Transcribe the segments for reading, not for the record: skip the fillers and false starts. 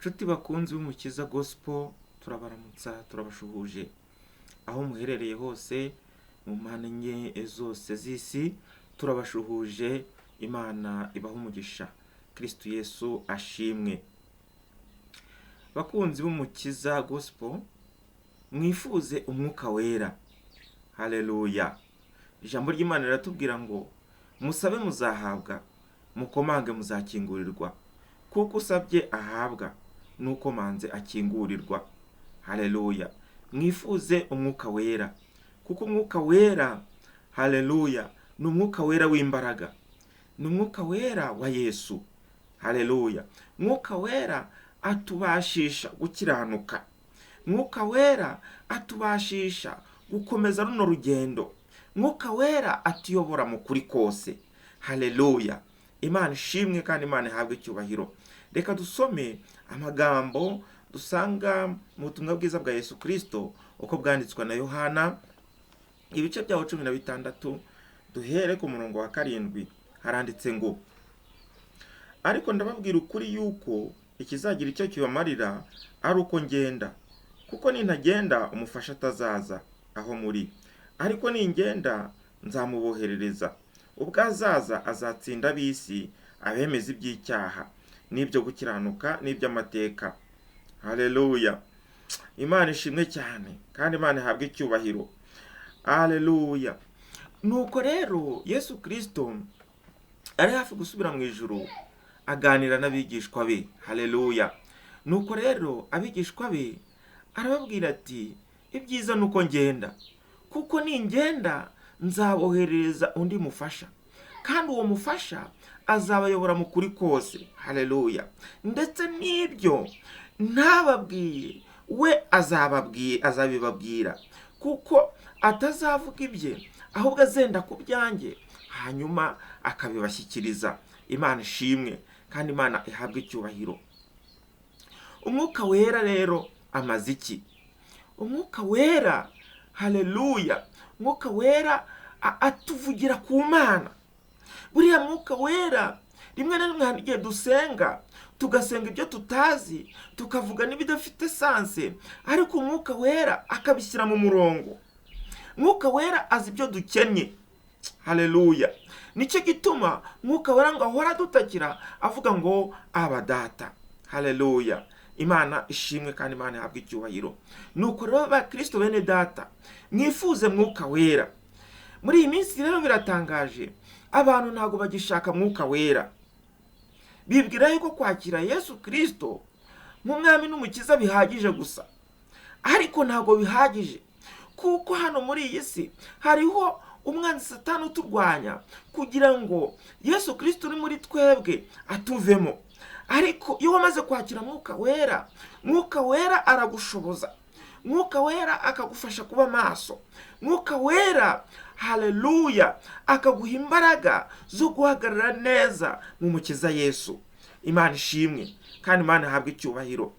Nshuti bakunzi b'Umukiza Gospel, turabaramutsa, turabashuhuje aho muherereye hose mu mpande enye zose z'isi. Turabashuhuje, Imana ibaha umugisha. Kristo Yesu ashimwe. Bakunzi b'Umukiza Gospel, mwifuze Umwuka Wera. Haleluya! Ijambo ry'Imana riratubwira ngo musabe muzahabwa, mukomange muzakingurirwa, kuko usabye ahabwa n'ukomanze akingurirwa. Haleluya! Mwifuze Umwuka Wera, kuko Umwuka Wera, haleluya, ni Umwuka Wera w'imbaraga, ni Umwuka Wera wa Yesu. Haleluya! Mwuka Wera atubashisha gukiranuka, Mwuka Wera atubashisha gukomeza runo rugendo, Mwuka Wera atuyobora mu kuri kose. Haleluya! Imana ishimwe kandi Imana ihabwe icyubahiro. Reka dusome amagambo dusanga mu butumwa bwiza bwa Yesu Kristo uko bwanditswe na Yohana, ibice byawo 16, duhere ku murongo wa 7. Haranditse ngo: ariko ndababwira ukuri yuko ikizagira icyo kibamarira ari uko ngenda, kuko nintagenda umufasha atazaza aho muri, ariko ningenda nzamuboherereza. Ubwo azaza azatsinda ab'isi, abemeza iby'icyaha n'ibyo gukiranuka n'iby'amateka. Haleluya! Imana ishimwe cyane kandi Imana ihabwe icyubahiro. Haleluya! Nuko rero Yesu Kristo ari hafi gusubira mu ijuru, aganira n'abigishwa be. Haleluya! Nuko rero abigishwa be arababwira ati: ibyiza ni uko ngenda, kuko ningenda nzaboherereza undi mufasha, kandi uwo mufasha azabayobora mu kuri kose. Haleluya! Ndetse n'ibyo ntababwiye we azabibabwira, kuko atazavuga ibye, ahubwo azenda ku byanjye, hanyuma akabibashyikiriza. Imana ishimwe kandi Imana ihabwe icyubahiro. Umwuka Wera rero amaze iki? Umwuka Wera, haleluya, Umwuka Wera atuvugira ku Mana. Buriya Mwuka Wera rimwe na rimwe hari igihe dusenga, tugasenga ibyo tutazi, tukavuga n'ibidafite sens, ariko Umwuka Wera akabishyira mu murongo. Mwuka Wera azi ibyo dukennye. Haleluya! Nicyo gituma Mwuka Wera ngo ahora adutakira avuga ngo aba data. Haleluya! Imana ishimwe kandi Imana ihabwe icyubahiro. Nuko rero bakristo bene data, mwifuze Mwuka Wera. Muri iyi minsi rero biratangaje, abantu ntabwo bagishaka Mwuka Wera. Bibwira yuko kwakira Yesu Kristo nk'umwami n'umukiza bihagije gusa, ariko ntabwo bihagije, kuko hano muri iyi si hariho umwanzi Satani uturwanya kugira ngo Yesu Kristo uri muri twebwe atuvemo. Ariko iyo wamaze kwakira Mwuka Wera, Mwuka Wera aragushoboza, Mwuka Wera akagufasha kuba maso, Mwuka Wera, haleluya, akaguha imbaraga zo guhagarara neza mu Mukiza Yesu. Imana ishimwe kandi Imana ihabwe icyubahiro.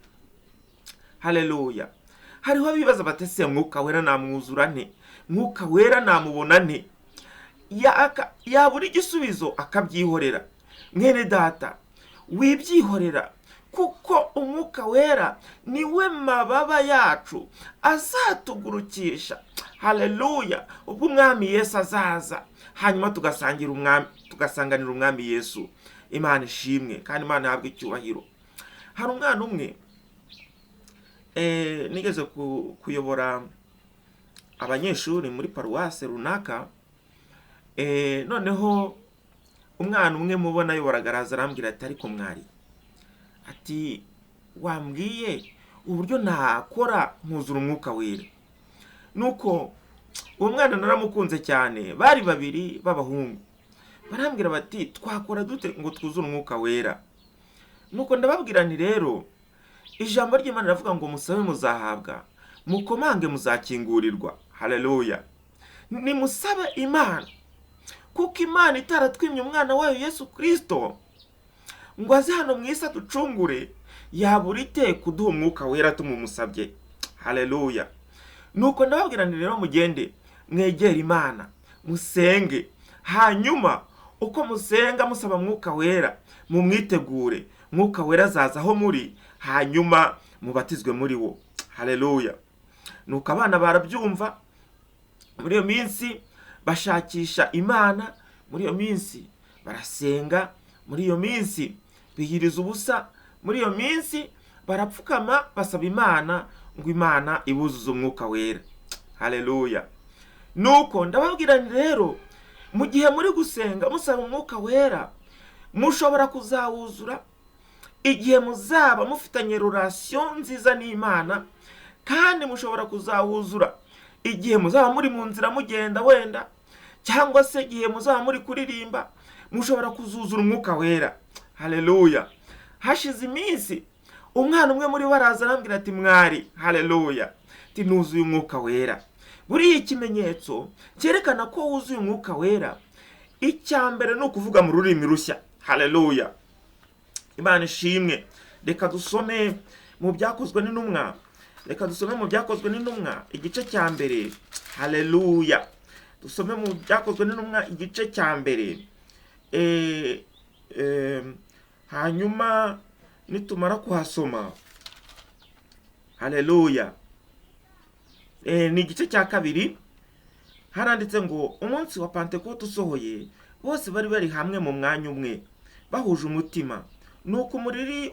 Haleluya! Hariho abibaza bati: ese Mwuka Wera namwuzura nte? Mwuka Wera namubona nte? Yabura igisubizo akabyihorera. Mwene data, wibyihorera, kuko Umwuka Wera niwe mababa yacu azatugurukisha. Haleluya! Ubwo Umwami Yesu azaza, hanyuma tugasangira Umwami, tugasanganira Umwami Yesu. Imana ishimwe kandi Imana ihabwe icyubahiro. Hari umwana umwe, nigeze kuyobora abanyeshuri muri paruwase runaka, noneho umwana umwe mubona ayoboraga araza arambwira ati: ariko mwari, ati wambwiye uburyo nakora nkuzura Umwuka Wera? Nuko uwo mwana naramukunze cyane, bari babiri b'abahungu, barambwira bati: twakora dute ngo twuzure Umwuka Wera? Nuko ndababwira nti: rero ijambo ry'Imana riravuga ngo musabe muzahabwa, mukomange muzakingurirwa. Haleluya! Nimusabe Imana, kuko Imana itaratwimye umwana wayo Yesu Kristo ngo aze hano mu isi aducungure, yabura ite kuduha Umwuka Wera tumumusabye? Haleluya! Nuko ndababwira nti: rero mugende mwegere Imana, musenge, hanyuma uko musenga musaba Mwuka Wera mumwitegure. Mwuka Wera azaza aho muri, hanyuma mubatizwe muri wo. Haleluya. Nuko abana barabyumva. Muri iyo minsi bashakisha Imana, muri iyo minsi barasenga, muri iyo minsi biyiriza ubusa, muri iyo minsi barapfukama basaba Imana ngo Imana ibuzuze Umwuka Wera. Haleluya. Nuko ndababwira nti rero, mu gihe muri gusenga musaba Umwuka Wera, mushobora kuzawuzura igihe muzaba mufitanye relation nziza n'Imana, kandi mushobora kuzawuzura igihe muzaba muri mu nzira mugenda wenda, cyangwa se igihe muzaba muri kuririmba, mushobora kuzuzura Umwuka Wera. Haleluya. Hashize iminsi umwana umwe muri bo araza arambwira ati mwari, haleluya, ati nuzuye Umwuka Wera. Buriya ikimenyetso cyerekana ko wuzuye Umwuka Wera, icya mbere ni ukuvuga mu rurimi rushya. Haleluya. Imana ishimwe. Reka dusome mu Byakozwe n'Intumwa. Reka dusome mu Byakozwe n'Intumwa igice cya 1. Haleluya. Dusome mu Byakozwe n'Intumwa igice cya 1. Hanyuma nitumara kuhasoma, haleluya, ni igice cya 2. Haranditse ngo umunsi wa Pantekote usohoye, bose bari bari hamwe mu mwanya umwe bahuje umutima. Nuko umuriri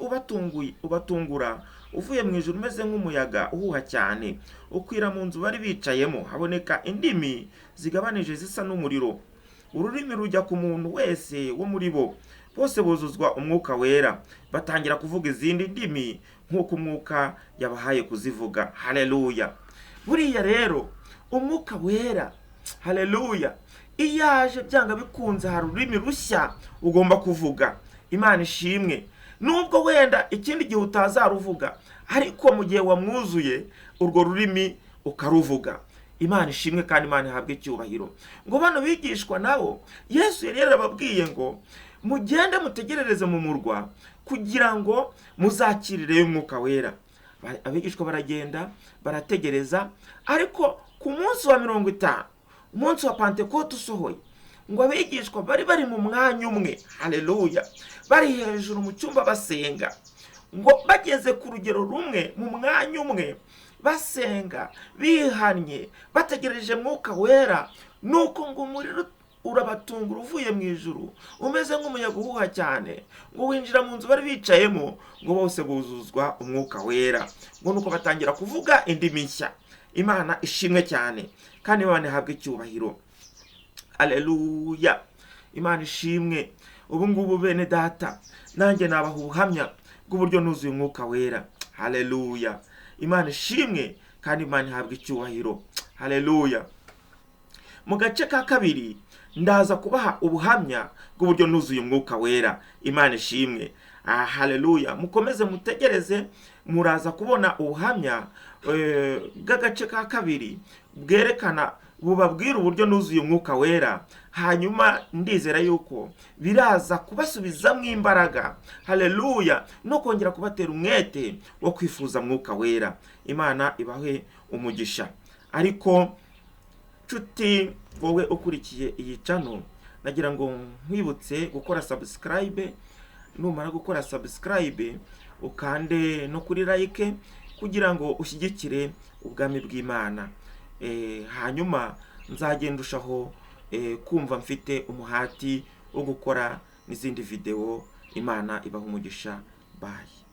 ubatungura uvuye mu ijuru umeze nk'umuyaga uhuha cyane, ukwira mu nzu bari bicayemo. Haboneka indimi zigabanije zisa n'umuriro, ururimi rujya ku muntu wese wo muri bo. Bose buzuzwa Umwuka Wera, batangira kuvuga izindi ndimi nk'uko Umwuka yabahaye kuzivuga. Haleluya. Buriya rero Umwuka Wera, haleluya, iyo aje byanga bikunze hari ururimi rushya ugomba kuvuga. Imana ishimwe. Nubwo wenda ikindi gihe utazaruvuga, ariko mu gihe wamwuzuye urwo rurimi ukaruvuga. Imana ishimwe kandi Imana ihabwe icyubahiro. Ngo bano bigishwa nabo Yesu yari yarababwiye ngo mugende mutegerereze mu murwa kugira ngo muzakirireyo Umwuka Wera. Abigishwa baragenda barategereza, ariko ku munsi wa 50, umunsi wa Pantekote usohoye, ngo abigishwa bari bari mu mwanya umwe, haleluya, bari hejuru mu cyumba basenga, ngo bageze ku rugero rumwe mu mwanya umwe basenga bihannye bategereje Mwuka Wera. Nuko ngo umuriro urabatungura uvuye mu ijuru umeze nk'umuyaga uhuha cyane, ngo winjira mu nzu bari bicayemo, ngo bose buzuzwa Umwuka Wera, ngo nuko batangira kuvuga indimi nshya. Imana ishimwe cyane kandi Imana ihabwe icyubahiro. Haleluya. Imana ishimwe. Ubu ngubu bene data, nanjye nabaha ubuhamya bw'uburyo nuzuye Umwuka Wera. Haleluya. Imana ishimwe kandi Imana ihabwe icyubahiro. Haleluya. Mu gace ka 2 ndaza kubaha ubuhamya bw'uburyo nuzuye Umwuka Wera. Imana ishimwe. Haleluya. Mukomeze mutegereze, muraza kubona ubuhamya bw'agace ka 2 bwerekana, bubabwira uburyo nuzuye Umwuka Wera. Hanyuma ndizera yuko biraza kubasubizamo imbaraga, haleluya, no kongera kubatera umwete wo kwifuza Mwuka Wera. Imana ibahe umugisha. Ariko nshuti wowe ukurikiye iyi channel, nagira ngo nkwibutse gukora subscribe. Numara gukora subscribe ukande no kuri like kugira ngo ushyigikire ubwami bw'Imana. Hanyuma nzagenda ndushaho kumva mfite umuhati wo gukora n'izindi video. Imana ibahe umugisha. Bye.